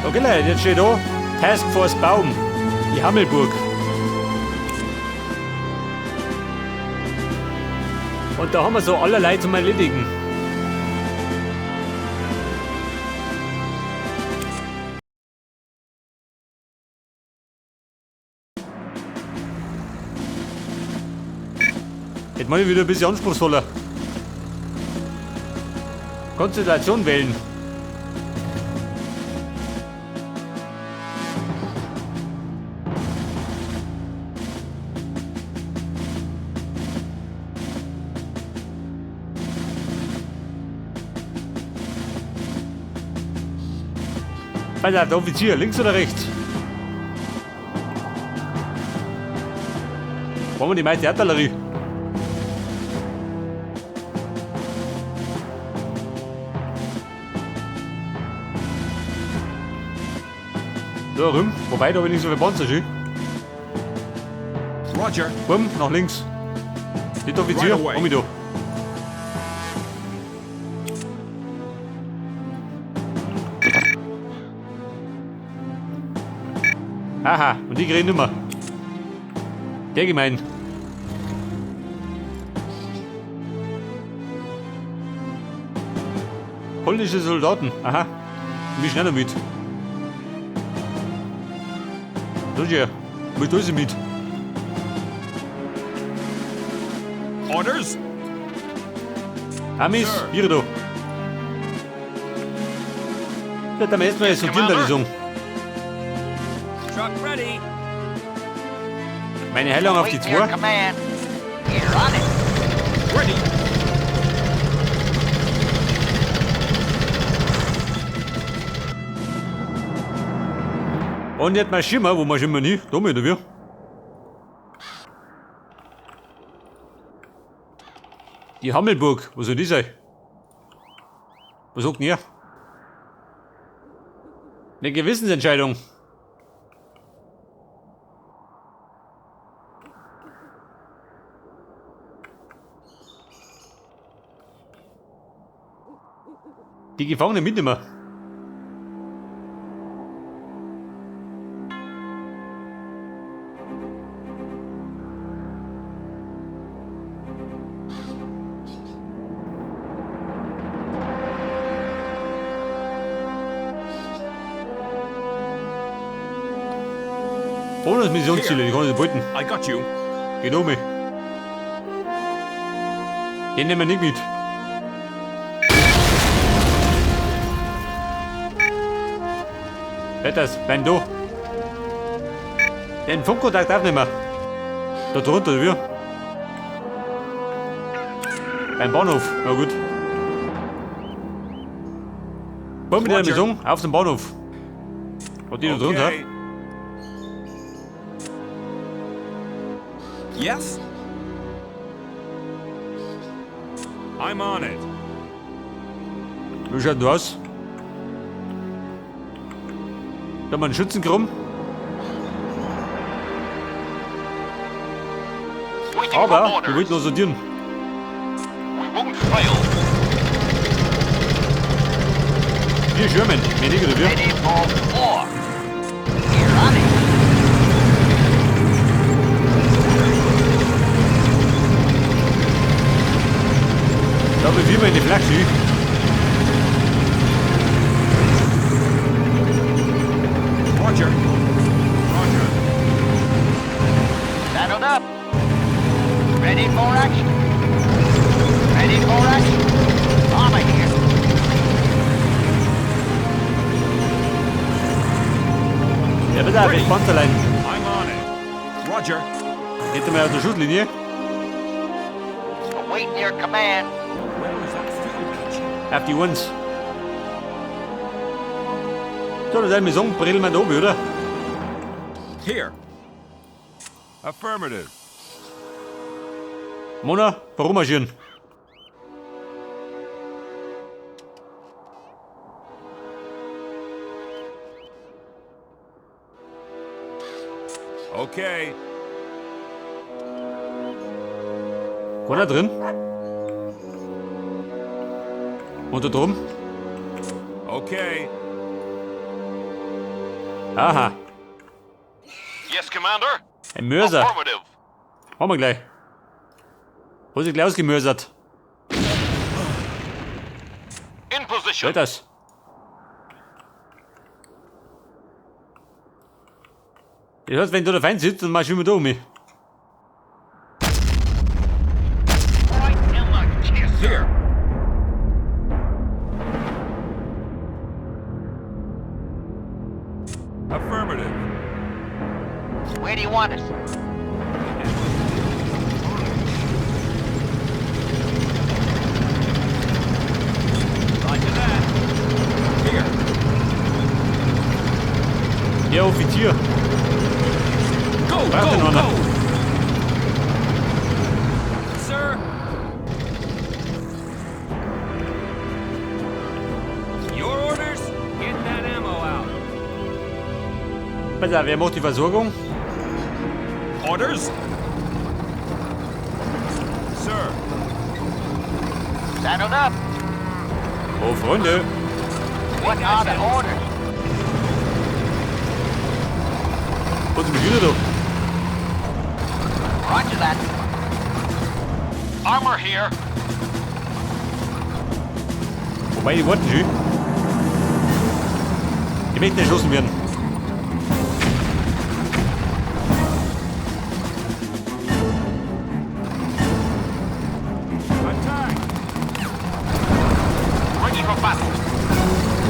Okay, Leute, jetzt steht da Task Force Baum, die Hammelburg. Und da haben wir so allerlei zum Erledigen. Jetzt mache ich wieder ein bisschen anspruchsvoller. Konstellation wählen. Alter, der Offizier, links oder rechts? Wollen wir die meiste Artillerie? Da rum, wobei da bin ich so viel Panzer schön. Roger. Bumm, nach links. Nicht Offizier, Right away. komm ich da. Aha, und die kriegen nimmer. Der gemein. Polnische Soldaten, aha. Wie schneller mit. So, ja. Mit da mit. Orders? Amis, Sir. hier da. Ja, da erstmal Yes, sortieren, da die Commander. sagen. Truck ready. Meine Heilung auf die Awaiting your 2. command. We're on it. Ready. Und jetzt marschieren wir, wo marschieren wir nie? Da mit, oder wie? Die Hammelburg, wo soll die sein? Was sagt denn ihr? Eine Gewissensentscheidung. Die Gefangenen mitnehmen. Bonus-Missionsziele, die kann ich beuten. I got you. Geht um mich. Den nehmen wir nicht mit. Wetters, bleib da. Den Funkkontakt aufnehmen. Da drunter, wir. Beim Bahnhof, na gut. Wollen wir die Roger. Mission auf dem Bahnhof. Was die da drunter? Okay. Yes? I'm on it. Wie schaut denn aus? Da haben wir einen Schützenkrumm. Waiting for Aber wir orders. wollten noch sortieren. We won't fail. Wir Sherman, mehr nicht, oder wir? Ready for war. We're on it. Da bewegen wir in die Flagge. Roger. Roger. Saddled up. Ready for action. Ready for action. Armor here. Ja, bitte, auf, Panzerlein. I'm on it. Roger. Hätte wir aus der Schusslinie. Awaiting your command. Where is that field kitchen? Auf die 1. So, das ist eine Mission, brillen wir da oben, oder? Here. Affirmative. Mona, warum marschieren? Okay. Keiner drin? Und da drum? Okay. Aha, Yes, Commander. ein Mörser. Affirmative. Haben wir gleich. Hat sich gleich ausgemörsert. In position. Hört das? Das heißt, wenn du da Feind sitzt, dann machst du immer da um mich. Right in the kisser. Here. Affirmative. Where do you want us? Roger that. Here. Ja, Offizier. Go, Warte go, noch, ne? go. Sir. Your orders? Get that ammo out. Pass auf, wer macht die Versorgung? Orders? Sir. Saddled up. Oh, Freunde. What are the orders? Wo sind die wieder da? Roger that. Armor here. Wobei, die warten schon. Die möchten erschossen werden. Attack! Ready for battle.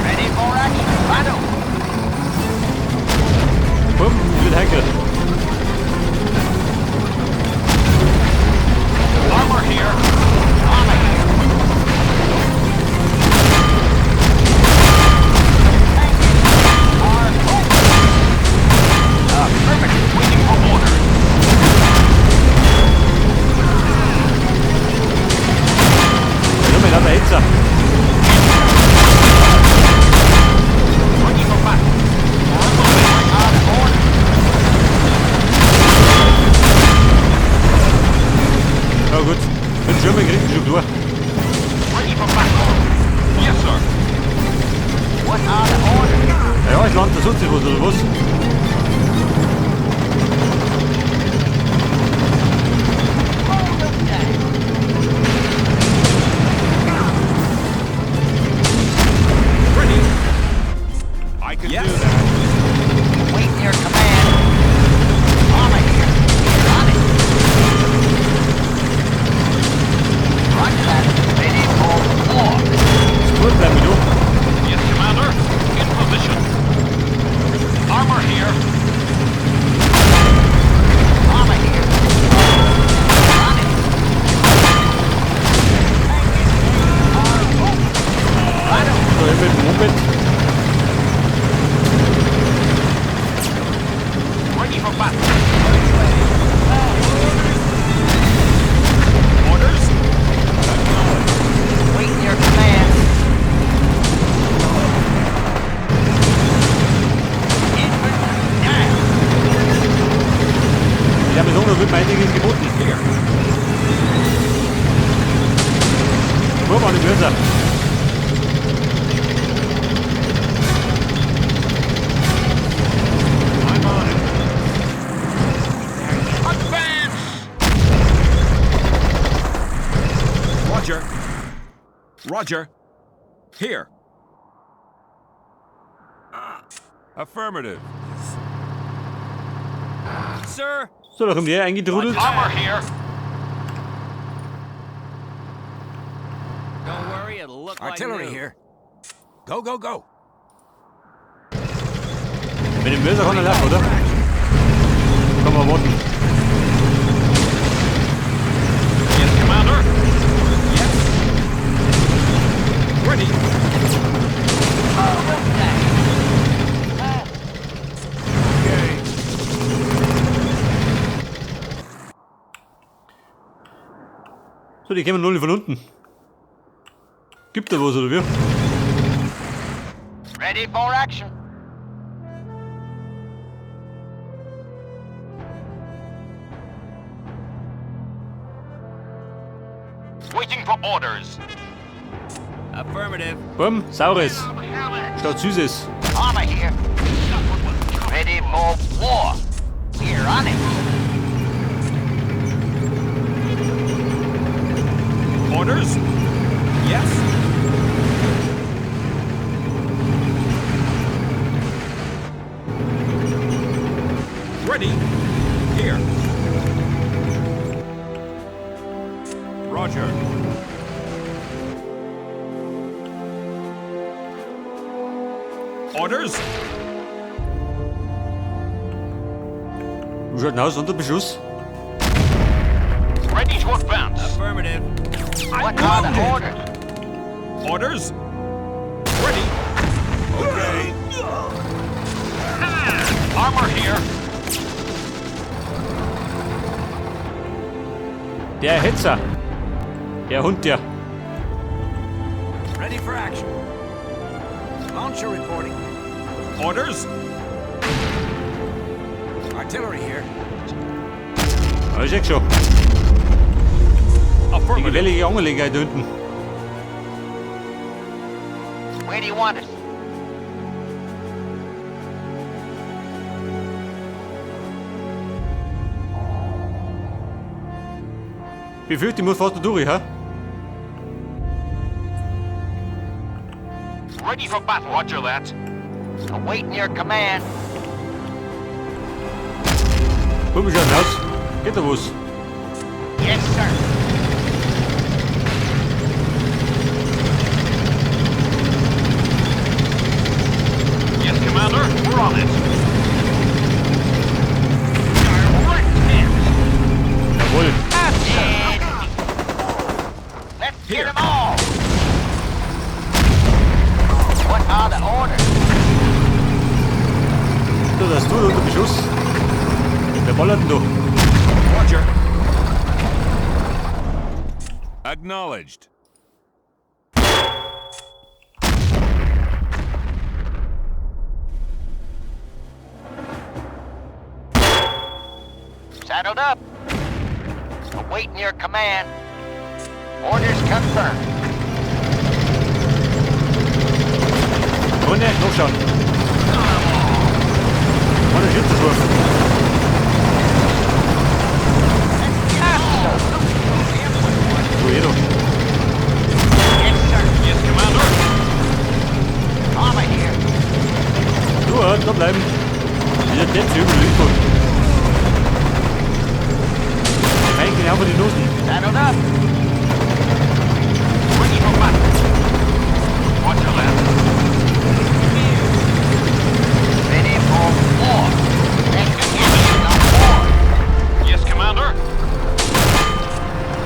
Ready for action. Righto. Bumm, wird heikel. Armor here. Armor here. Are open. Affirmative. Waiting for orders. Nur mal lauter Hetzer. Ready for battle. What are the orders? Ja gut. Mit Schirmen kriegt schon durch. Ready for battle. Yes, sir. What are the orders? Ja, ich lande da sonst was, oder was? Hold 'em down. Ready. I can Yes. do that. Waiting your command. Armor here. On it. Roger that. Ready for war. Ist gut, bleib mir da. Yes, Commander. In position. Armor here. Armor here. On it. Are open. Righto. So, ich mit dem Moped. Ready for battle. Orders? Waiting your command. Infantry down. Ich habe mir sagen, da wird mir einiges geboten. Here. Guck mal, die Mörser. I'm on it. Advance! Roger. Roger. Here. Affirmative. Sir. So, da kommt der eingetrudelt. Armor here. Don't worry, it'll look Artillery like new. here. Go, go, go. Mit dem Mörser kann er laufen, oder? Kann man warten. Yes, Commander. Yes. Ready. Hold 'em down. Okay. So, die kommen null von unten. Gibt da was, oder wie? Ready for action. Waiting for orders. Affirmative. Bumm, Saures. Statt Süßes. Armor here. Got what was Ready for war. We're on it. Orders? Yes. Ready. Here. Roger. Orders? Wie schaut denn aus? Unter Beschuss? Ready to advance. Affirmative. What are the orders? Orders? Ready. Okay. Armor here. Der Hetzer. Der Hund, der. Ready for action. Launcher reporting. Orders? Artillery here. Aber ich seh schon. Die Affirmative. gefährliche Angelegenheit da hinten. Where do you want us? Befürchte, ich muss fast da durch, hä? Ready for battle. Roger that. Awaiting your command. Guck, wie schaut's aus? Geht da was? Yes, sir. Yes, Commander. We're on it. Direct hit. Jawohl. Absolutely. Let's get 'em all. What are the orders? So, das tut unter Beschuss. Wer ballert denn da? Roger. Acknowledged. Saddled up. Awaiting your command. Orders confirmed. Runde, nachschauen. Meine Schütze scharf. So, jeder. Yes, sir. Yes, Commander. Armor here. Du, da bleiben. Dieser Depp übel Info. Nein, genau von den Nosen. Saddled up. Ready for battle. Roger that. Ready for war. Let's get the war. Yes, Commander.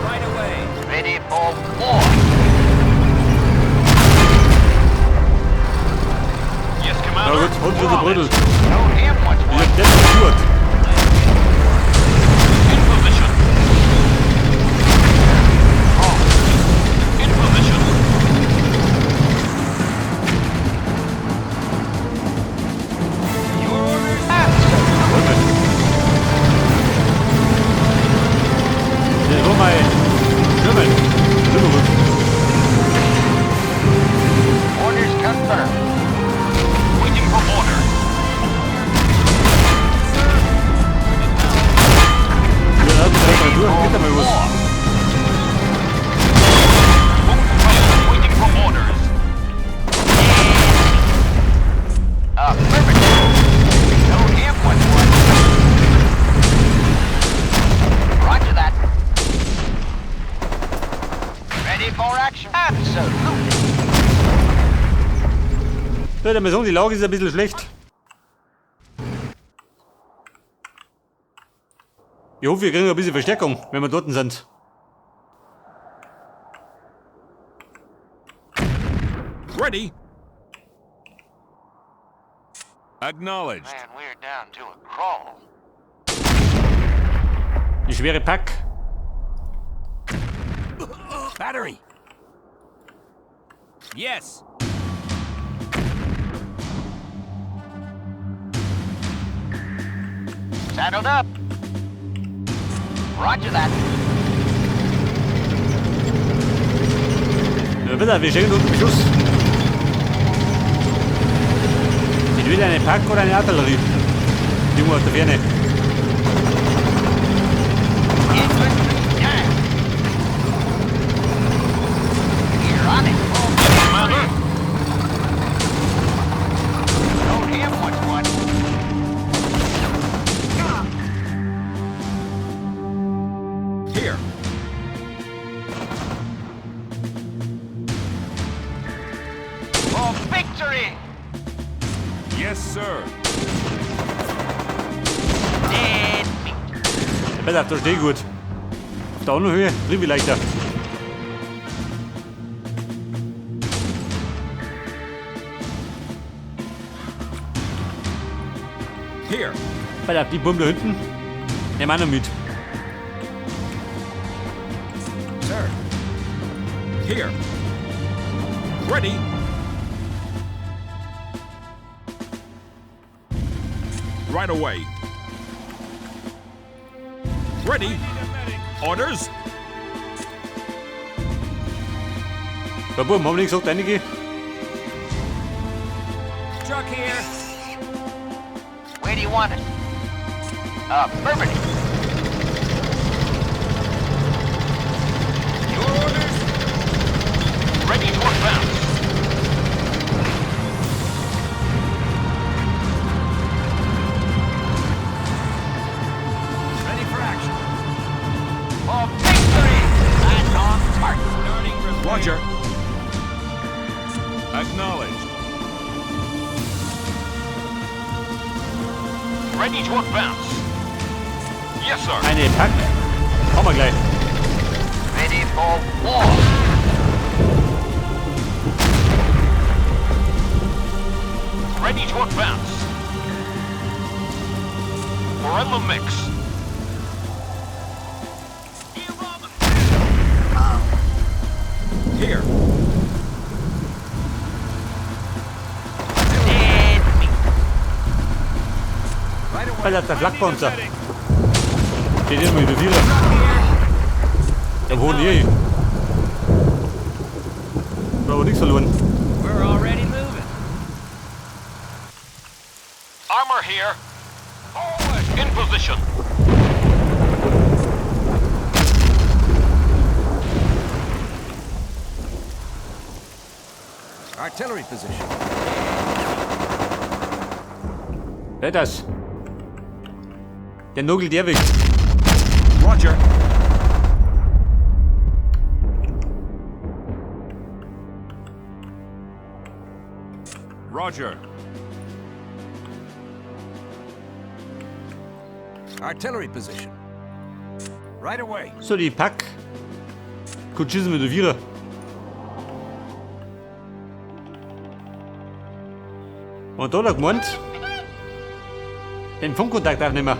Right away. Ready for war. Yes, Na Commander. gut, Hund We're wird on it. brüttelt. Show him what's Dieser what. Depp ist gut. In position. In position. Your orders? Räume. Das war mein Schirmen. Rüberrück. Orders confirmed. Waiting for orders. Ja, die Reparatur. Geht da mal was. War. Won't fail. Waiting for orders. Affirmative. Show him what's what. Roger that. Ready for action. Absolutely. So, der Maison, die Lage ist ein bisschen schlecht. Ich hoffe, wir kriegen ein bisschen Verstärkung, wenn wir dort sind. Ready. Acknowledged. Man, we're down to a crawl. Die schwere Pack. Battery. Yes. Saddled up. Roger that. Ja, bitte, wir stehen unter Beschuss. Entweder eine Pack oder eine Artillerie. Junge aus der Ferne. Infantry down. You're on it. Commander. Told him what's what. Here. For victory! Yes, sir. Dead meat. Pass auf, da stehe ich gut. Auf der anderen Höhe, triff ich leichter. Here. Pass auf, die Bumm da hinten. Nehmen wir auch noch mit. Sir. Here. Ready. Right away. Ready. Orders. Ja, Buben, haben wir nicht gesagt, einige? Truck here. Where do you want us? Affirmative. Your orders? Ready to advance. Ready for action. For victory! That's on target. Starting repair. Roger. Acknowledged. Ready to advance. Yes, sir. Eine Pack. Haben wir gleich. Ready for war. Ready to advance. We're in the mix. Here. Dead meat. Right away. Pass auf, der Flakpanzer. Steht immer wieder Vierer. Ja, wo denn Da aber nichts verloren. We're already moving. Armor here. Forward. In position. Artillery position. Wer das? Der nugelt der weg. Roger. Roger. Artillery position. Right away. So, die Pack. Gut, schießen wir die Vierer. Und da hat er gemeint, den Funkkontakt aufnehmen.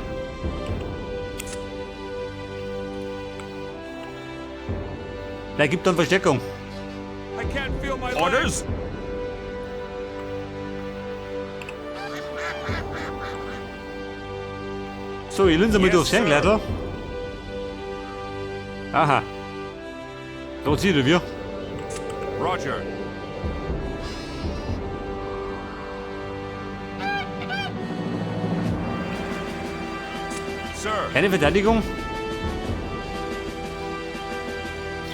Der gibt dann Verstärkung. I can't feel my orders. So, ich linse mal Yes, durchs sir. Ferngleitl. Aha. Da zieht er wir. Roger. Sir. Keine Verteidigung.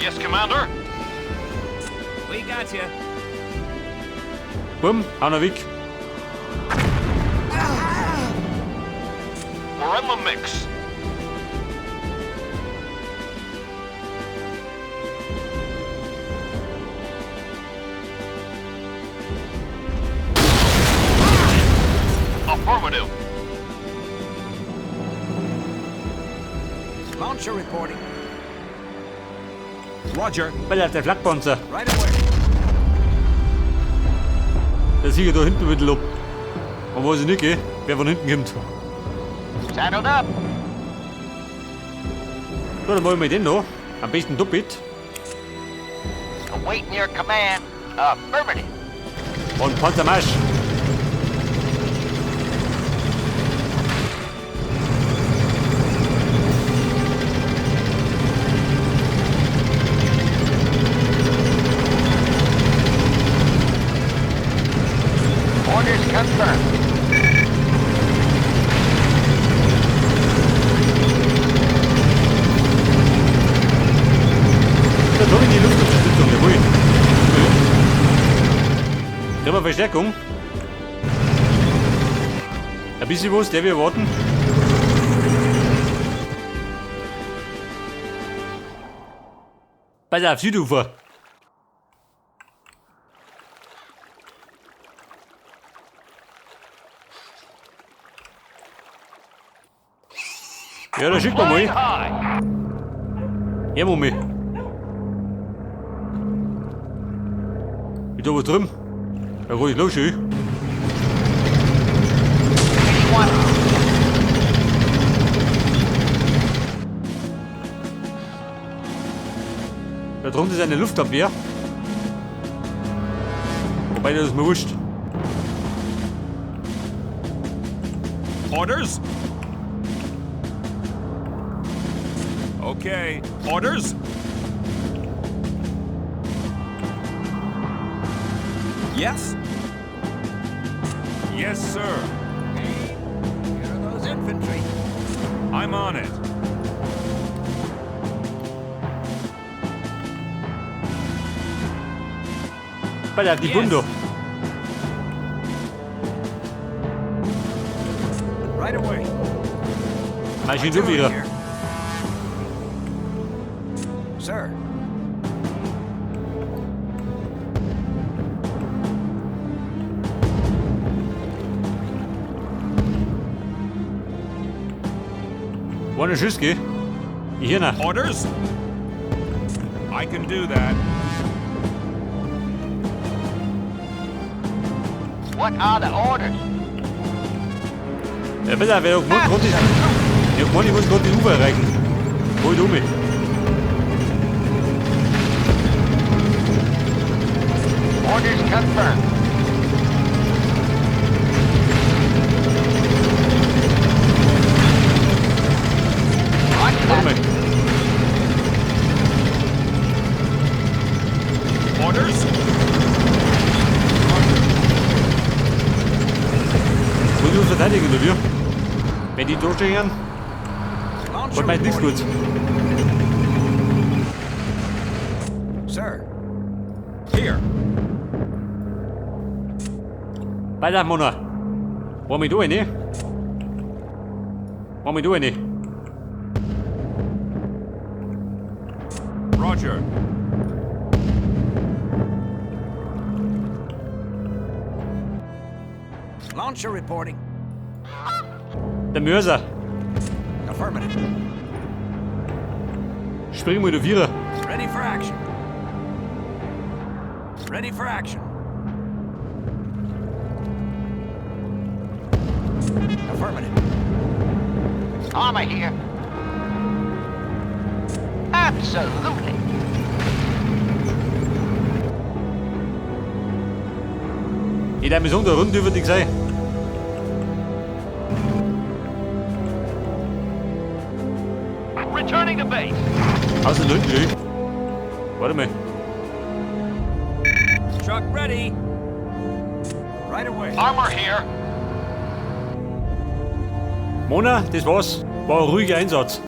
Yes, Commander. We got you. Bumm, hau noch weg. We're in the mix. Affirmative. Launcher reporting. Roger. Weil auf der Flakpanzer. Right away. Der Sieger da hinten mit Lob. Man weiß ich nicht, gell? Wer von hinten kommt. Saddled up. So, dann wollen wir den noch. Am besten doppelt. Awaiting your command. Affirmative. Und Panzermarsch. Orders confirmed. Verstärkung. Ein bisschen was, der wir erwarten. Pass auf, Südufer. Ja, da schickt man Flying mal. high. Ja, Mummi. Ist da was drüben? Ja, ruhig los, schön. Anyone? Da drunter ist eine Luftabwehr. Wobei, das ist mir wurscht. Orders? Okay. Orders? Yes? Yes, sir. Here are those infantry. I'm on it. Pass auf, die Yes. Bundo. Right away. Maschinenabwehrer. Artillery here. Sir. War ein Schuss, gell? Hier nach. Orders? I can do that. What are the orders? Ja, pass auf, ich hab gemeint, ich hab gemeint, ich muss gerade die Ufer erreichen. Hol du mich. Orders confirmed. Roger Warte that. mal. Orders? Muss ich uns verteidigen, oder wie? Wenn die durchstehen, Launcher wird meist nichts reporting. gut. Sir. Here. Weiter, Mona. Wollen wir durch, ne? Wollen wir durch, ne? Roger. Launcher reporting. Der Mörser. Affirmative. Spring mal, du Vierer. Ready for action. Ready for action. Affirmative. Armor here. Absolutely. Ich darf mir sagen, da unten dürfen die sein. Returning to base. Außer da hinten, schön. Warte mal. Truck ready. Right away. Armor here. Mona, das war's. War ein ruhiger Einsatz.